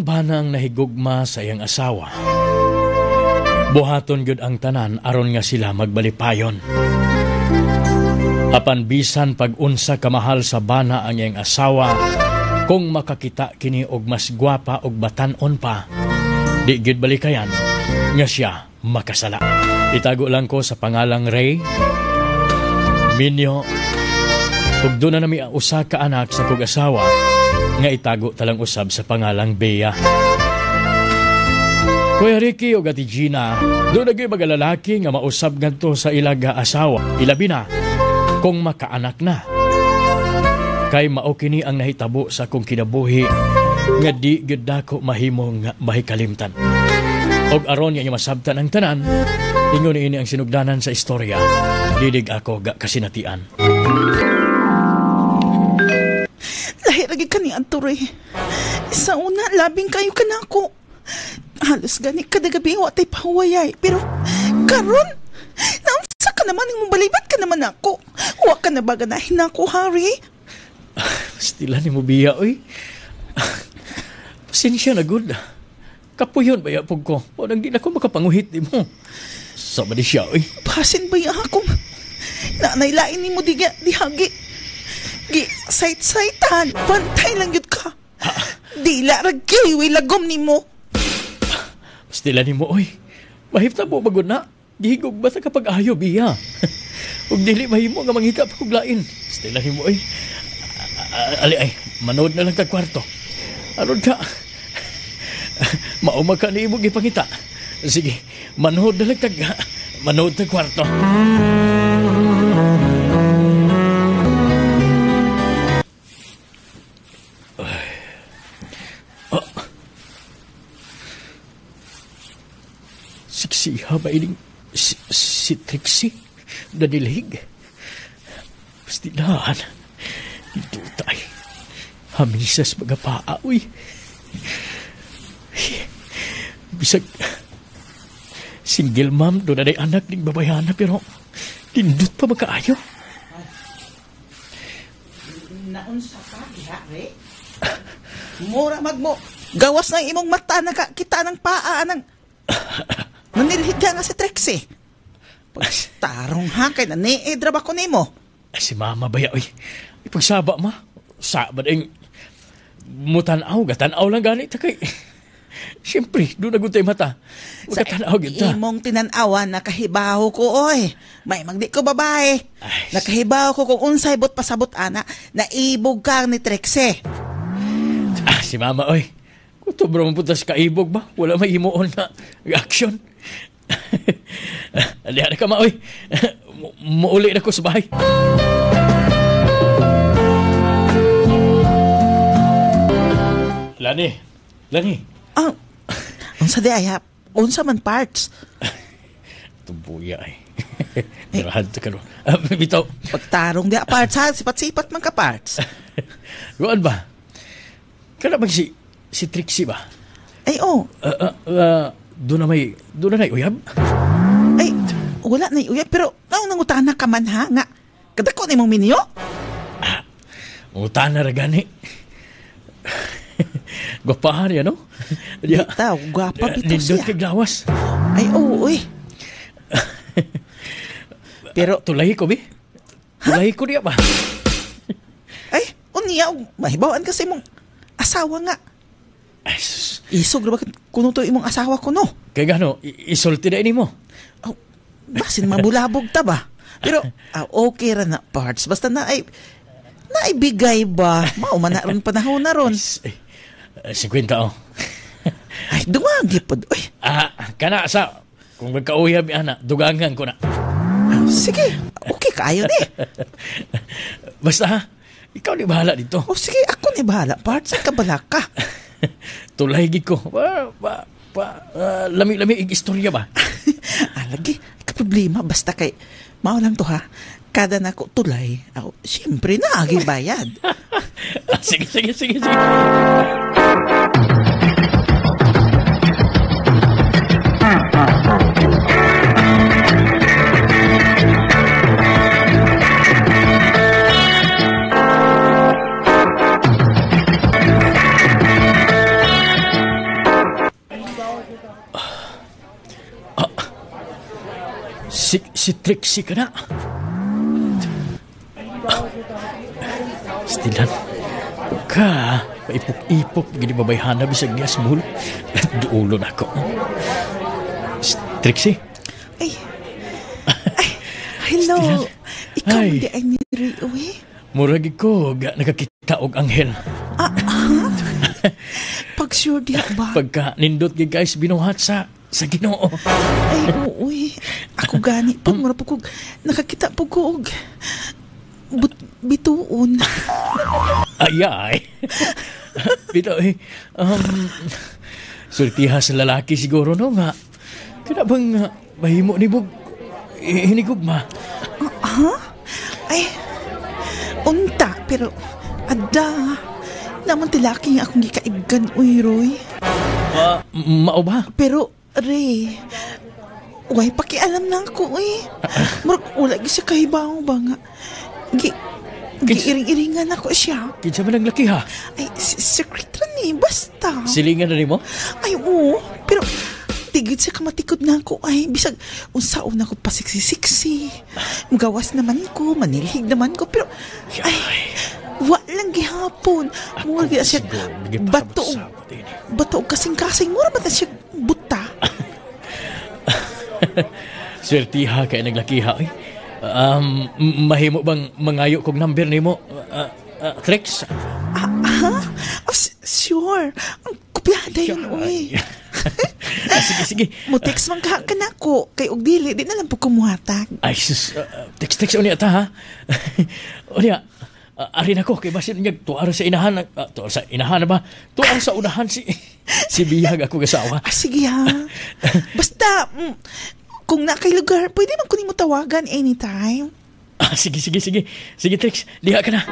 Ang banang nahigugma sa iyang asawa, buhaton gyud ang tanan aron nga sila magbalipayon. Apan bisan pag-unsa kamahal sa bana ang iyang asawa, kung makakita kini og mas gwapa og batan-on pa, di gyud balikayan nga siya makasala. Itago lang ko sa pangalang Ray, Minyo, ug doon na nami usa ka anak sa kog asawa nga itago talang usab sa pangalang Bea. Kuya Ricky ug Ate Gina, doon na gyud mga lalaki nga mausab ngadto sa ilaga asawa, ilabi na kung makaanak na. Kay mao kini ang nahitabo sa akong kinabuhi nga di gyud nako mahimo nga mahikalimtan. Og aron nga masabtan ang tanan, ingon ini ang sinugdanan sa istorya. Didig ako ga kasinatian. Lahi ra gyud kani adto, Ray. Sa una, labing kayo ka nako. Halos gani kada gabi wa tay pahuwayay. Pero karon, naunsa ka naman imong balibat ka naman ako. Wa ka na ba ganahin nako, Harry? Stila ni mo biya, oy. Pasensya na gud. Kapuyon ba yapog ko? O nang di na ko makapanguhit di mo. Sama di siya, oy. Pasin ba ya akong nanaylain ni mo di dihagi. Gi sayt-saytan, pantay lang yun ka. Dila ra gyud lagom nimo. Pastila nimo, oy. Mahipta mo bagod na. Gihigog ba sa kapag ayo, biya? Ug dili mahimo nga mangita pa kog lain. Pastila nimo, oy. Ali ay, manood na lang kag kwarto. Aron ka. Mauma ka ni imong gipangita. Sige, manood na lang tag manood tag kwarto. Oh. Siksiha ba ining si Trixie? Nanilhig. Pastilahan. Ito tay. Hamisas mga paa, uy. Bisag single mom, doon na day anak ning babayana, pero tindot pa magkaayo. Naunsa ka, diha, re? Mura magmo. Gawas na imong mata, nakakita ng paa, anang nanilhig ka nga si Trixie. Pagtarong ha, kay naniidra ba ko nimo? Si mama ba ya, uy. Ipagsaba ma. Saba ding mutanaw, gatanaw lang ganit kay. Siyempre, doon nagutay mata. Magkatanaw kita. Imong tinanawa, nakahibaw ko, oy. May magdi ko babae. Ay, nakahibaw ko kung unsay bot pasabot, ana, naibog ka ni Trixie. Ah, si mama, oy. Kutob ra man punta sa kaibog ba? Wala may himuon na action. Alihan na ka, ma, oy. Muuli na ko sa bahay. Lani, Lani. Ah, unsa di ay, unsa man parts? Tumbuya ay. Mirahan ta karon. Bitaw. Pagtarong di parts ha, sipat-sipat man ka parts. Kuan ba? Kana bang si Trixie ba? Ay oh. Doon na may doon na uyab? Ay, wala na uyab pero naong nangutana ka man ha nga. Kadako ni mong minyo? Ah, ngutana ra gani. Gwapahan niya, no? Bitaw, gwapa bitaw siya. Nindot kay gawas. Ay, oo, uy. Pero tulay ko, bi. Tulay ko niya ba? Ay, unya, mahibawaan kasi mong asawa nga. Ay, isog ra ba kuno to imong asawa ko, no? Kaya gano, isulti na ini mo. Oh, basin mabulabog ta ba? Pero, okay ra na parts. Basta na ay, naibigay ba? Mao man na ron panahon na ron. Ay, 50, oh. Ay, dumagi po. Uy. Ah, kana sa, kung magkauyab, ana, dugangan ko na. Sige, okay kaayo ni. Basta ha, ikaw ni bahala dito. Oh, sige, ako ni bahala. Parts, ay kabala ka. Tulay gid ko. Lami-lami istorya ba? Lagi, ka problema. Basta kay, mao lang to ha. Kada na ko tulay, ako, siyempre na, agi bayad. Sige, sige, sige, sige. Si Trixie ka na. Stilan. Pagka, maipok-ipok, gini babayhana bisag niya small. Duulo na ako. Trixie? Ay. Ay, hello. Stilan. Ikaw Ay. hindi ay ni Ray, uy. Murag ko, nakakita og anghel. Pag sure diha ba? Pagka nindot gid guys binuhat sa Ginoo. Ay, uy. Ako gani po, mura po kog nakakita po ko og bituon. Ay, ay. Bitaw eh. Sultiha sa lalaki siguro no nga. Kana bang mahimo ni Bog hinigugma? Ha? Ay, unta, pero ada. Naman tilaki nga akong gikaibgan, uy, Roy. Mao ba? Pero, Ray, way, pakialam na ako, uy. Murag, wala gyud siya kahibaw ba nga. Giiring-iringan ako siya. Kinsa man ang laki, ha? Ay, secret ra ni, basta. Silingan na nimo? Ay, oo. Pero, tigid siya kamatikod na ako. Ay, bisag, unsaon ako pa siksi-siksi. Mugawas naman ko, manilhig naman ko. Pero, ay, wa lang gihapon. Mura gyud siya, bato, bato kasing-kasing. Mura ba ta siya buta? Swertiha kay naglakiha, eh. Mahimo bang mangayo kog number nimo, Trix? Ha? Oh, sure. Ang kopyada yun, uy. Sige, sige. Mo-text man ka na ako. Kay og dili, di na lang po kumuhatag. Ay, sus. Text-text unya ta, ha? Unya, arin ako, kay basin niya, tuara sa inahan. Tuara sa inahan na ba? Tuara sa unahan si Bihag ako gasawa. Ah, sige, ha? Basta, kung na kay lugar, pwede man kunin mo tawagan anytime. Ah, sige, sige, sige. Sige, Trix, diha ka na.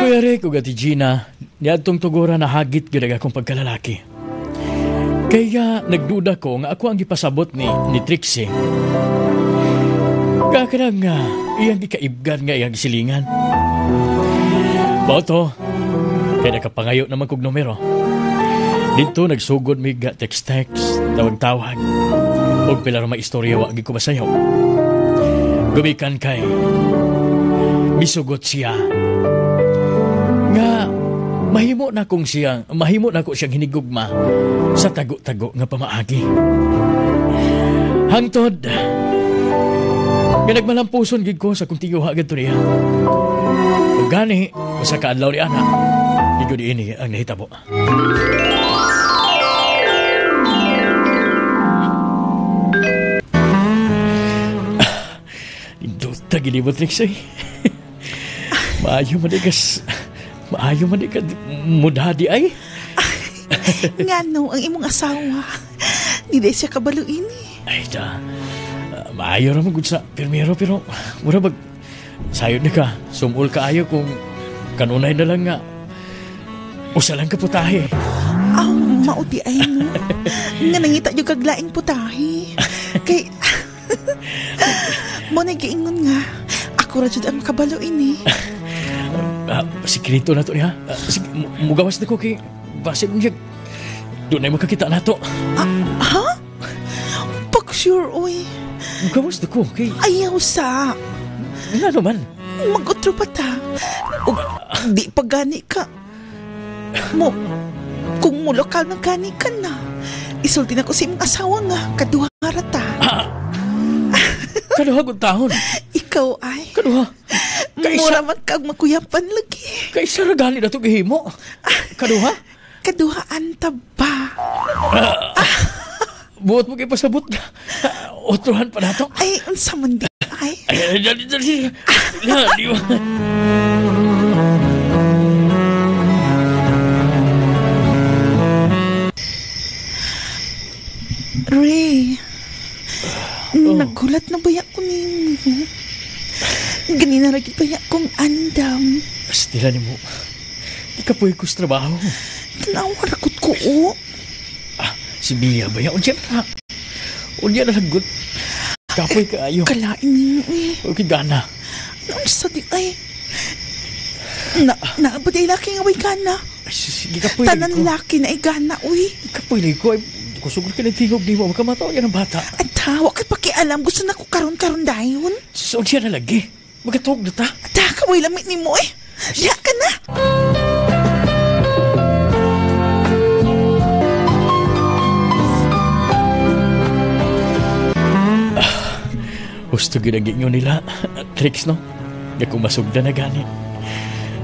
Kuya Rick ug Ate Gina, niadtong tugura na hagit gyud ang akong pagkalalaki. Kaya nagduda ko nga ako ang gipasabot ni Trixie. Kakanang nga iyang gikaibgan nga iyang silingan. Boto, kaya nakapangayo naman kog numero. Dito nagsugod mig text-text, tawag-tawag. Og pila ra may istorya wa gid ko masayaw. Gumikan kay misugot siya. Nga mahimo na kong siyang, mahimo na ko siyang hinigugma sa tago-tago nga pamaagi. Hangtod nga nagmalampuson gid ko sa kong tiguha gadto niya. Ug gani usa ka adlaw ni ana, gid ini ang nahitabo. Induta gid mo, Trixie. Maayo man ikas. Maayo man ka mudhadi ay. Ngano ang imong asawa. Di day siya kabaluin eh. Ay ta. Maayo ra man gud sa pirmero pero mura bag sayod na ka. Sumul kaayo kung kanunay na lang nga usa lang ka putahe. Aw, mao di ay no. Nga nangita jud kag laing putahe. Kay mo na giingon nga ako ra jud ang makabaluin eh. Sikreto na to niya. Mugawas na ko kay basin niya. Doon ay makakita na to. Ha? Pag sure, oy. Mugawas na ko kay... Ayaw sa. Nga naman. Mag-utro pa ta. O, di pa gani ka. Mo, kung mulokal na gani ka na, isulti na ko sa imong asawa nga, kaduha ra ta. Kaduha kong taon. Ikaw ay. Kaduha. Mura man kag makuyapan lagi. Kaysa ra gani na ito gihimo. Kaduha? Kaduhaan ta ba? Buot mo kay pasabot. Otruhan pa nato. Ay, unsa man di ay. Ay, dali, dali. Dali, ba? Ray, naghulat na baya ko nimo. Ganina ra gyud baya kong andam. Astila nimo. Di ka puwi ko sa trabaho. Tanaw ka rakot ko, oh. Si Bia ba yan? Unya na. Unya na lagot. Kapoy kaayo. Kalain ninyo eh. Okay, gana. Naunsa di ay. Na, naabot ay laki nga way gana. Ay, sige, kapoy. Tanan laki na ay gana, uy. Kapoy lagi ko. Ay, kusog ka ng tingog ni mo. Magkamataw yan ang bata. At wa kay pakialam. Gusto na ko karon-karon dayon. So, siya na lagi. Magkatuog na ta. At kaway lamit ni mo eh. Diya ka na. Gusto ginaginyo nila. Tricks, no? Nga kung masugda na gani.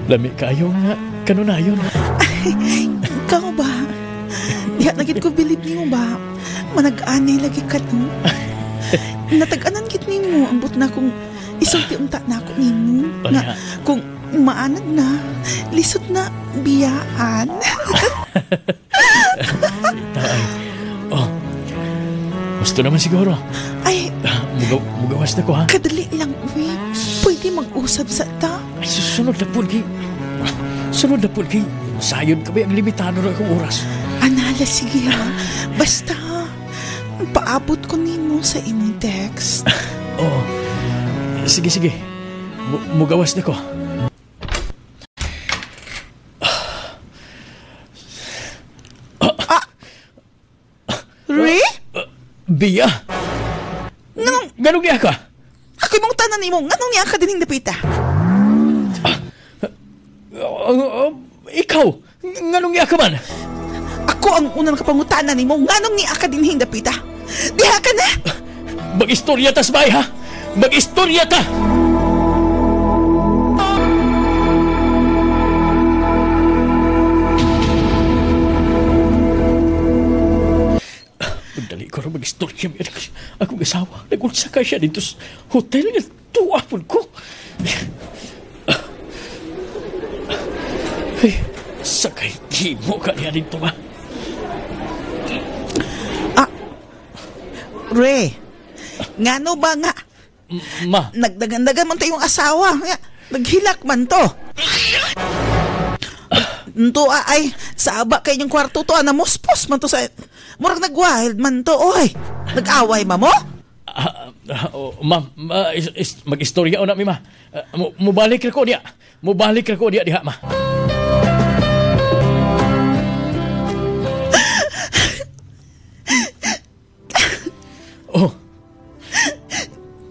Lami kayo nga. Kanunayon. Ay, ikaw ba? Diha na gid ko bilib nimo ba? Manag-anay lagi ka, no? Natag-anan gid nimo. Ambot na kung isulti unta na ako nimo. Nga, kung maanad na, lisod na biyaan. Ay. Oh. Gusto naman siguro. Ay. Mugawas na ko, ha? Kadali lang, uy. Pwede mag-usap sa ta. Ay, susunod na po, kay... Sunod na po, kay... Sayod ka ba ang limitado na akong oras? Anala, sige, ha? Basta, paabot ko nimo sa imong text. Oo. Sige, sige. Mugawas na ko. Ah! Re? Bia? Nganong... Nganong niya ka? Ako'y mong tanan nimo. Nganong niya ka dining dapita? Ikaw! Nganong niya ka man? Ako ang unang kapangutana nimo. Nganong niya ka dinhing dapita? Diha ka na! Mag-istorya ta, sabay, ha? Mag-istorya ta! Magdali ko rin mag-istorya. Akong asawa, nag-unsa ka siya dito sa hotel. Tuwapon ko. Ay, sakay, di mo ka niya dito, ma. Ah, Re, ngano ba nga? Ma. Nagdagandagan man to yung asawa. Naghilak man to. Nto ay, sa aba kay inyong kwarto to, namuspos man to sa... Murag nag-wild man to, oy. Nag-away ma mo? Ma'am, mag-istorya o na mi, ma. Mubalik ra ko diya. Mubalik ra ko diya diha, ma. Oh.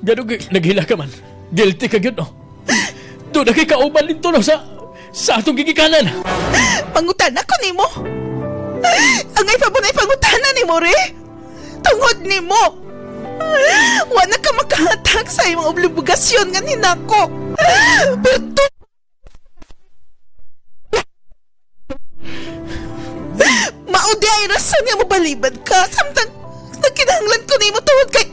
Ganun, naghila ka man. Guilty ka gyud, no? Doon na kay kauban dito, no, sa atong gigikanan. Pangutan ako nimo. Ang ay pabunay pangutana nimo, re. Tungod nimo. Wala ka makahatag sa imong obligasyon nga ninako. Pero maudi ay rason nga mobalibad ka. Samtang nagkinahanglan ko nimo tungod kay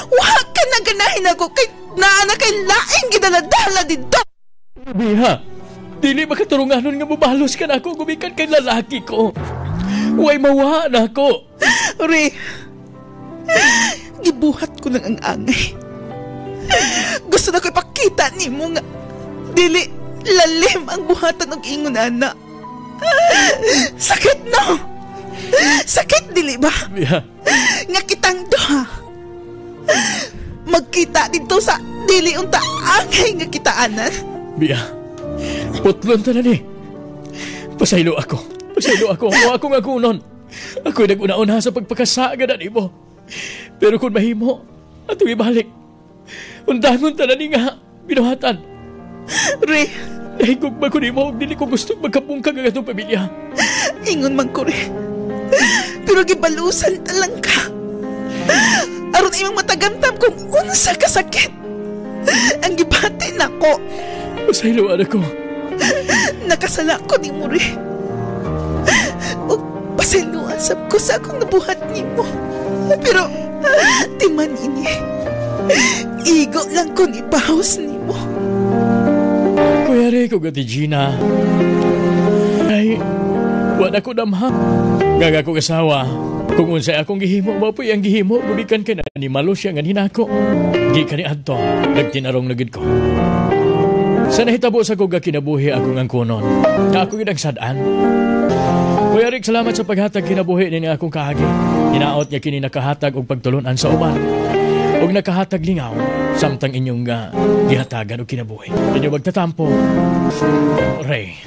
wa ka naganahin ako kay naa na kay laing gidaladala didto. Biha, dili makaturunganon nga mobalos ka na ako gumikan kay lalaki ko. Way mawa na ako. Re, gibuhat ko lang ang angay. Gusto na ko ipakita nimo nga dili lalim ang buhatan og ingon ana. Sakit no. Sakit dili ba? Yeah. Nga kitang duha magkita dito sa dili unta angay nga kitaanan. Bia, putlon ta na ni. Pasaylo ako. Pasaylo ako. Wa akong agunon. Ako'y nag-una-una sa pagpakasaga na nimo. Pero kung mahimo, atong ibalik. Undangon ta na ni nga binuhatan. Re, nahigugma ko nimo og dili ko gustong magkapungkag ang atong pamilya. Ingon man ko, Re. Pero gibalusan ta lang ka. Aron imong matagamtam kung unsa ka sakit ang gibati nako. Pasayloan ako. Nakasala ko nimo, Re. O pasayloan sab ko sa akong nabuhat nimo. Pero timan ini. Igo lang ko ni bawas nimo. Kuya Rico, gati Gina. Ay, wala ko damha. Gaga ko kasawa. Kung unsay akong gihimo, mapoy ang gihimo. Gumikan ka na ni malo siya nga hinako. Di ka ni adto, nagtinarong na gid ko. Sa nahitabo sa kuga kinabuhi akong angkonon. Ka ako gid ang sad-an. Kuya Rick, salamat sa paghatag kinabuhi nini akong kaagi. Hinaot nga kini nakahatag og pagtulunan sa uban. Ug nakahatag lingaw samtang inyong gihatagan og kinabuhi. Inyo magtatampo, Ray.